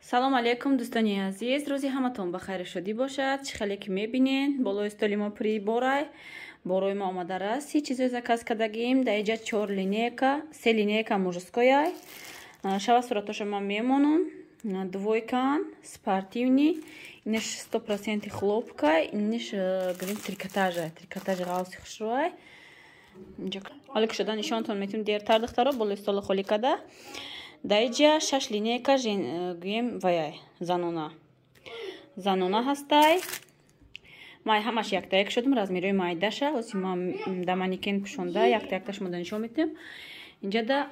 Салом алейкум, дӯстони азиз. Рӯзи ҳаматон ба хайру шодӣ бошад. Чӣ хеле ки мебинен, болои столи мо приборай. Борои мо омада расид. Чизои заказ кардагим. Дар иҷа чор линейка, се линейка мужскояй. Шава суратоша ман мемонам. Двойкан, спортивный. Инаш 100% хлопка, инаш грин трикотажа, трикотажи ғавси хушрӯай. Ҳоле ки шуда нишонтон метим дертар, духтаро, болои стола холӣ када. Дар иҷа шаш линейка гӯем ваяй занона. Занона ҳастай. Май ҳамаш якта як шудам, размерои майдаша. Оси ма да манекен пӯшонда, якта якташ мода нишон метим. Инҷа да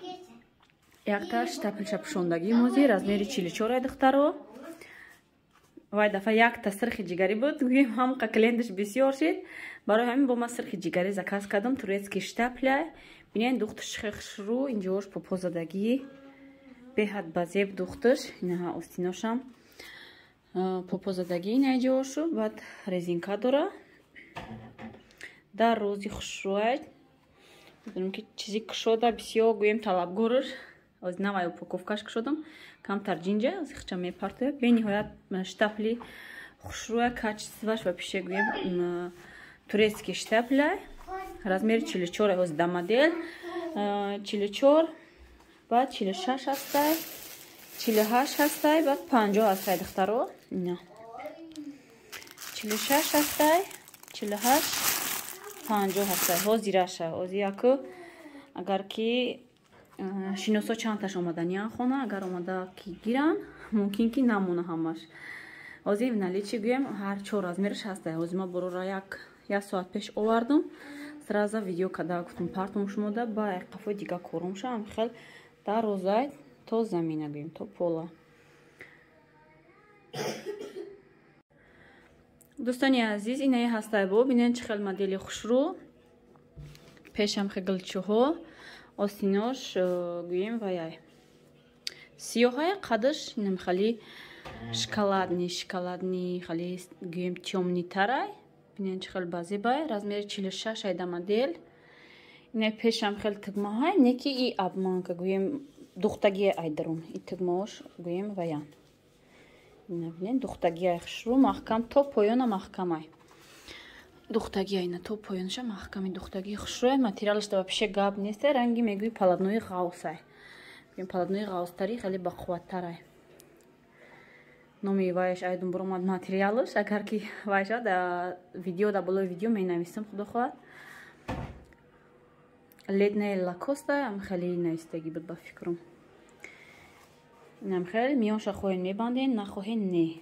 якта штапелша пӯшондагӣ мози, размери 44 духтаро. Вай дафа якта сирхи ҷигарӣ буд, гӯем ҳамқа клиенташ бисёр шид. Барои ҳамин бо ма сирхи ҷигарӣ заказ кардам, турецкий штапля. Бинед, духташ хушрӯ, инҷош попозадагӣ. Беҳад ба зеб духташ, инаҳа остиношам попозадагӣ инаҷошу, баъд резинка дора. Дар рози хушрӯай. Медонам ки чизи кушода бисёр гӯем талабгорш. Оз навай упаковкаш кушодам, камтар ҷинҷа, оз хича мепартоя. Бениҳоят штапли хушрӯя, качестваш ва пише гӯем турецкий штапля. Размери 44 оз да модель. 44, баъд 46 ҳастай, 48 ҳастай, баъд 50 ҳастай, духтаро. Ина 46 ҳастай, 48, 50 ҳастай. Ҳозираша ҳози яку агар ки шиносо чандташ омаданиян хона, агар омада ки гиран, мумкин ки намона ҳамаш. Ҳозир наличи гӯем ҳар чор размераш ҳастай. Ҳозир ма борора як соат пеш овардум, сразу видео када гуфтум партум шумода, ба қафои дига корумша ам хел дар розай то замина гӯем, то пола. Дӯстони азиз, инаи ҳастай бо бинед чӣ хел модели хушрӯ. Пешам хел гулчӯҳо, остинош гӯем ваяй сиёҳай, қадаш инам хали шоколадный, шоколадный хали гӯем тёмнитарай. Бинед чӣ хел базебай, размери 46 айда модель. Инаи пешам хел тигмаҳай, не ки и обманка гӯем духтагие айдарун. И тигмаош гӯем ваян. Ина бинед, духтагиай хушрӯ, маҳкам то поёна маҳкамай. Духтагиай ина то поёнаша маҳками духтагии хушрӯай, материалаш да вообще гап нестай, ранги мегӯи палатнои ғавсай. Гӯем палатнои ғавстари хеле бақувваттарай. Номи вайш айдум буромад материалаш, агар ки вайша да видео да болои видео менависам, худо хоҳад. Летная лакоста ам хеле навистагӣ буд ба фикрам. Инам хел миёнша хоҳен мебанден, нахоҳен не.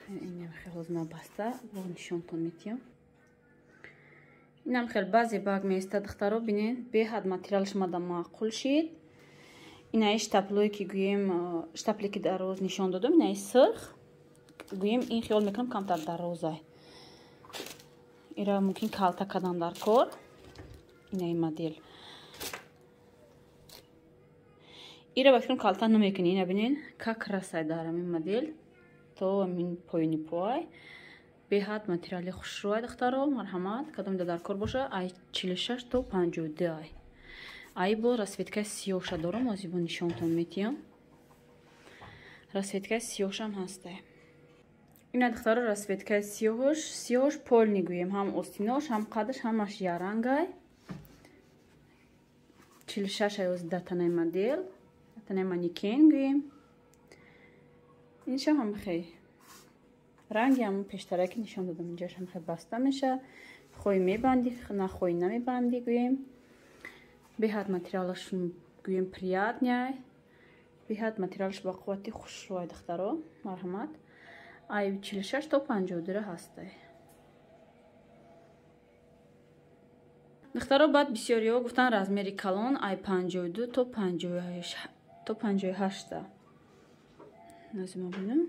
Инам хел ҳозир ма баста бо нишонтон метиҳам. Инам хел баъзе баг меиста, духтаро, бинед, беҳад материалаш мада маъқул шид. Инаи штаплое ки гӯем, штапле ки дароз нишон додам, инаи сирх гӯем, ин хиёл мекунам камтар дарозай. Ира мумкин калта кардан дар кор. Инаи модель. Ира ба фикрам калта намекунӣ. Ина бинед, как расай дар ҳамин модель то ҳамин поёни поай. Беҳад материали хушрӯай, духтаро, марҳамат, кадом да дар кор боша, ай 46 то 52 ай. Ай бо расцветкаи сиёҳша дорам, ҳозир бо нишонтон метиҳам. Расцветкаи сиёҳшам ҳастай. Ина духтаро, расцветкаи сиёҳш, сиёҳш полни гӯем, ҳам остинош, ҳам қадаш, ҳамаш ярангай. 46 ай ҳозир датанаи модель, датанаи манекен гӯем. Иншам ҳам хел ранги ҳамон пештара ки нишон додам, инҷош ҳам хел баста меша. Хоҳӣ мебандӣ, нахоҳӣ намебандӣ гӯем. Беҳад материалаш гӯем приятняй. Беҳад материалаш ба қуввати хушрӯай, духтаро, марҳамат. Ай 46 то 52 ҳастай. Духтаро, баъд бисёриҳо гуфтан размери калон ай 52 то 58-та. Назима бинам.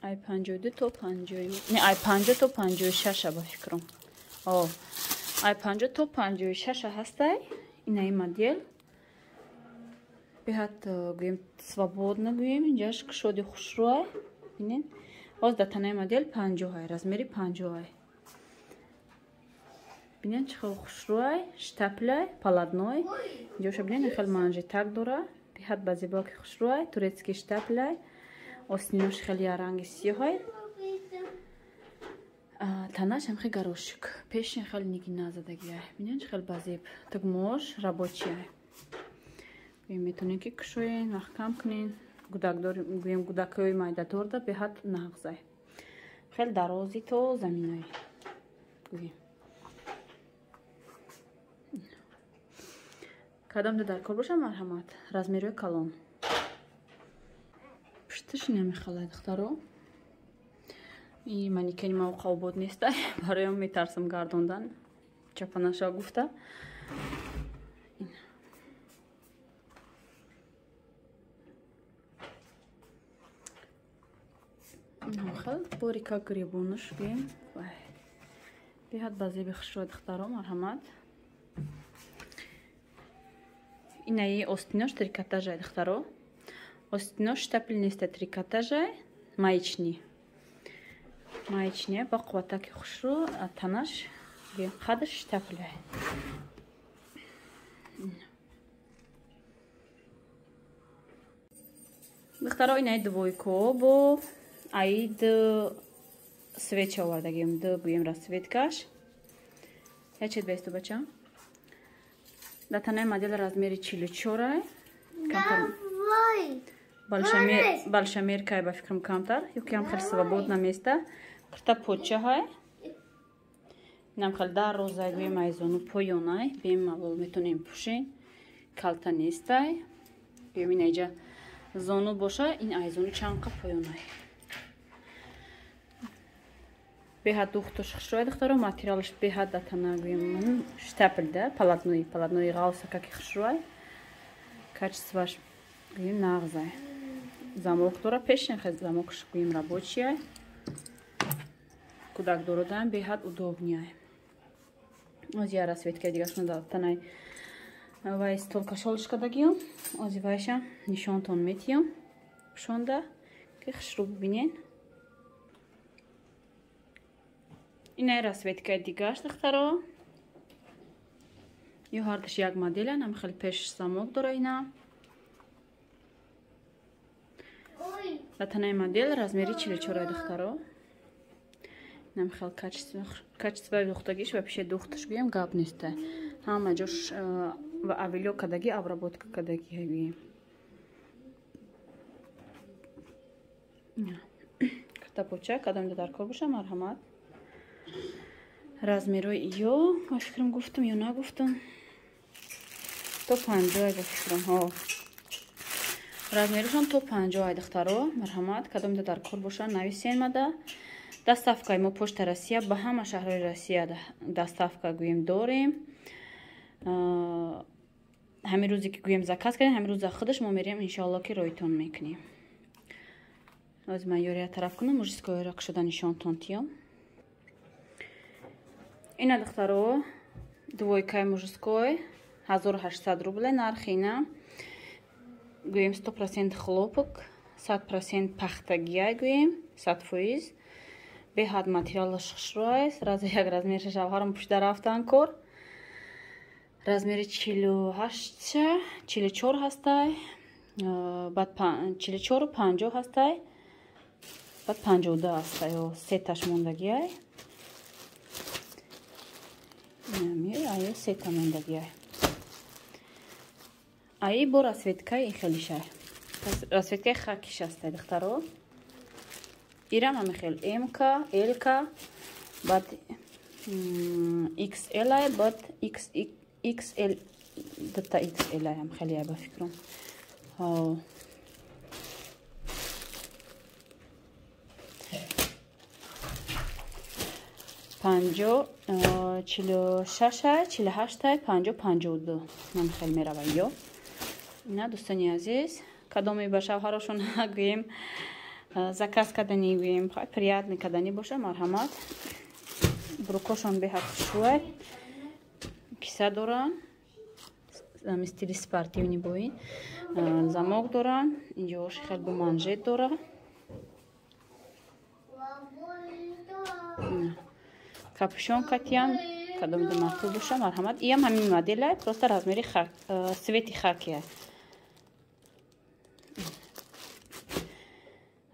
Ай 52 то 50, не, ай 50 то 56 ба фикрам. О, ай 50 то 56 ҳастай. Инаи модель. Беҳад гӯем свободно гӯем, инҷаш кушоди хушрӯай. Бинед. Ҳозир дар танаи модель 50 ай, размери 50 ай. Бинед чӣ хел хушрӯай, штапляй, палатной. Инҷоша бинед, хел манжетак дора. Беҳад ба зебоки хушрӯай, турецкий штаплай. Остинош хеле ранги сиёҳай. Танаш ҳам хеле горошик. Пешин хеле нигина задагиай. Бинен чӣ хеле базеб. Тугмош рабочиай. Метавонед ки кушоен, маҳкам кунен. Гудакдор, гӯем гудакҳои майдадорда беҳад нағзай. Хеле дарози то заминай. Гӯем. Кадом дар кор боша марҳамат. Размерҳои калон. Пушташ намехалад духтаро. И манекени ма қобод неста. Бароям метарсам гардондан. Чапанаша гуфта. Хел борика гребонаш гӯем. Беҳад ба зеби хушро духтаро марҳамат. Инаи остинош трикотажай духтаро. Остинош штапель неста трикотажай, маечни. Маечни ба қувватаки хушрӯ, танаш қадр штапелай. Духтаро инаи двойко бо аид свеча овардагим, ду гӯем расцветкаш. Ячед бесту бача. Да танаи модел размери 44. Большемеркай ба фикрам камтар, ё ки ҳам хеле свободна места. Курта почаҳай. Инам хеле дар розай гӯем айзону поёнай. Бемалол метонем пӯшен. Калта нестай. Гӯем ин айҷа зону боша, ин айзону чанқа поёнай. Беҳад духтуш хушрӯй духтаро, материалаш беҳад да тана гӯем штапель да, полотнои, полотнои ғавса каки хушрӯй. Качестваш гӯем нағзай. Замок дора, пешин хез замокш гӯем рабочияй. Кӯдак дородан беҳад удобняй. Ози я расцветка дигашна да танай вай столка шолиш кардагиём. Ози вайша нишонтон метиём. Пушонда ки хушрӯ бибинен. Инай расцветкаи дигаш духтаро. Ё ҳардаш як моделан, ам хеле пеш замок дора ина. Ва танаи модел размери 44 духтаро. Инам хеле качествои духтагиш ва пеше духташ гӯем гап неста. Ҳама ҷош ва авилё кадаги, обработка кадаги гӯем. Курта поча кадом дар кор боша марҳамат. Размерҳои ё ба фикрам гуфтам ё нагуфтам. То 50 ба фикрам. Ҳо. Размерашон то 50 духтаро, марҳамат, кадом дар кор боша нависен мада. Доставкаи мо почта Россия ба ҳама шаҳрҳои Россия доставка гӯем дорем. Ҳамин рӯзе ки гӯем заказ кардем, ҳамин рӯза худаш мо мерем иншоалло ки роитон мекунем. Оз ман ёрия тараф кунам, мужискоиро кушода нишонтон тиём. Ина духтаро, двойкаи мужской 1800 рубле нархи ина. Гӯем 100% хлопок, 100% пахтагия гӯем, 100%. Беҳад материалаш хушрӯй, сразу як размерша шавҳарам пушида рафтан кор. Размери 48, 44 ҳастай, баъд 44 50 ҳастай, баъд 52 ҳастай, ё сеташ мондагиай. Аю сета мондагиай. Аи бо расцветкаи ин хелишай. Расцветкаи хакиш ҳастай духтаро. Ирам ҳами хел МК, ЛК, баъд XL, баъд XL, дута XL ҳам хеле ба фикрам. Ҳо. Панҷо, 46, 48, 50, 52. Ман хел мерава ё. Ина дӯстони азиз, кадоме ба шавҳарошон гӯем заказ кардани гӯем, приятный кардани боша, марҳамат. Брукошон беҳад хушрӯй. Киса доранд, стили спортивный боин. Замок доранд, инҷош хел бо манжет дора. Капюшон катиян, кадом ду мақбул боша, марҳамат. Иам ҳамин моделай, просто размери цвети хакия.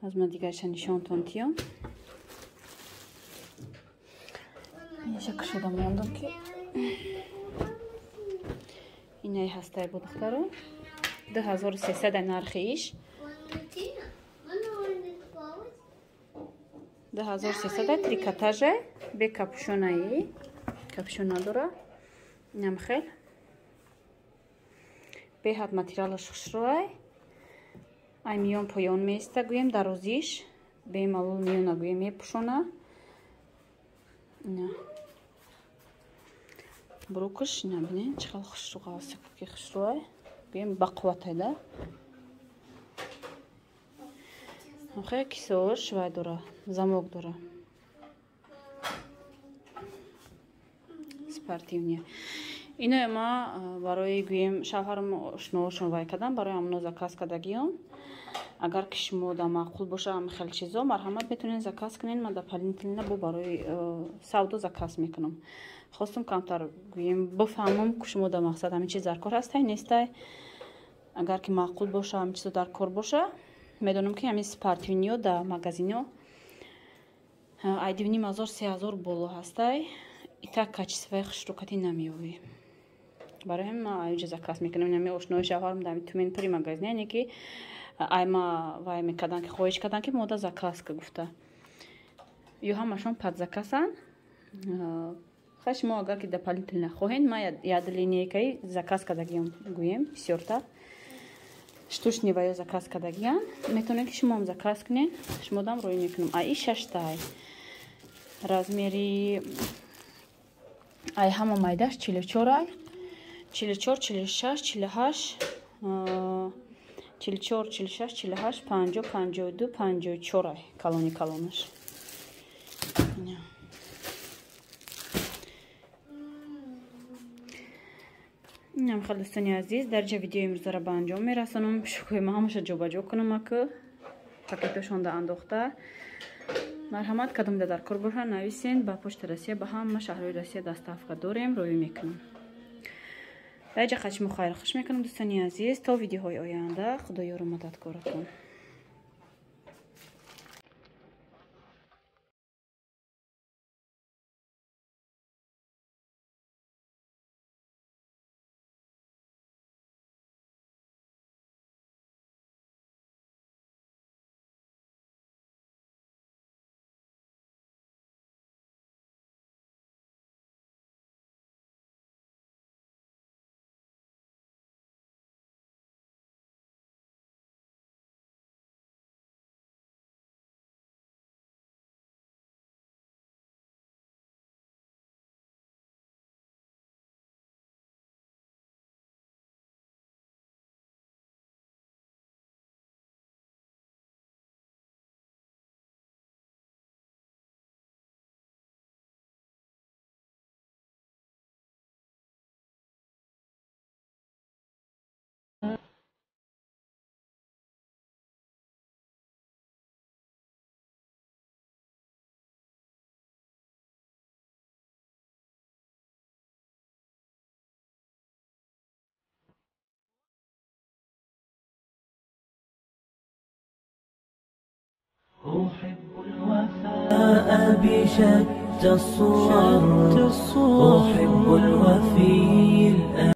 Аз ман дигарша нишонтон тиём. Иша кушода мондам ки инаи ҳастай бо духтаро. 2300 нархи иш. 2300 трикотаже бе капюшонаи. Капюшон надора. Инам хел. Беҳад материалаш хушрӯай. Ай миён поён меиста гӯем дарозиш. Бемалол миёна гӯем мепӯшона. Ина. Брукаш ина бинен чӣ хел хушрӯ ғавсаки хушрӯай. Гӯем бақувватай да. Охе кисош вай дора, замок дора. Спортивния. Ино ма барои гӯем шавҳарам ошноошон вай кардам, барои ҳамоно заказ кардагиём. Агар ки шумо да маъқул боша ҳам хел чизо, марҳамат метавонед заказ кунед. Ман дополнительно бо барои савдо заказ мекунам. Хостум камтар гӯем бифаҳмам ки шумо да мақсад ҳамин чиз дар кор ҳастай, нестай. Агар ки маъқул боша, ҳамин чизо дар кор боша, медонам ки ҳамин спортивниё да магазино ай 2500 3000 боло ҳастай. Итак качествои хушрӯкатӣ намеёвӣ. Барои ҳамин ман айҷа заказ мекунам. Инами ошнои шавҳарам дар Тумен пури магазин, яъне ки ай ма вай мекардан ки хоҳиш кардан ки мода заказ ка гуфта. Ё ҳамашон подзаказан. Хай шумо агар ки дополнительно хоҳед, ман як линейкаи заказ кардагиам гӯем бисёртар. Штучный ва ё заказ кардагиам. Метавонед ки шумоам заказ кунед, шумодам рӯй мекунам. Ай шаштай. Размери ай ҳама майдаш 44 ай. 44, 46, 48, 44, 46, 48, 50, 52, 54 ай. Калони калонаш. Инам хел дӯстони азиз, дар ҷа видеои имрӯзаро ба анҷом мерасонам. Шукӯи ма ҳамаша ҷобаҷо кунам аку. Пакетошонда андохта. Марҳамат, кадомда дар кор боша, нависен. Ба почта Россия, ба ҳама шаҳрҳои Россия доставка дорем, рӯй мекунам. Дар ҷа қачму хайр хуш мекунам дӯстони азиз. То видеоҳои оянда Худо ёру мададкоратон. أحب الوفاء بشتى الصور، أحب الوفي.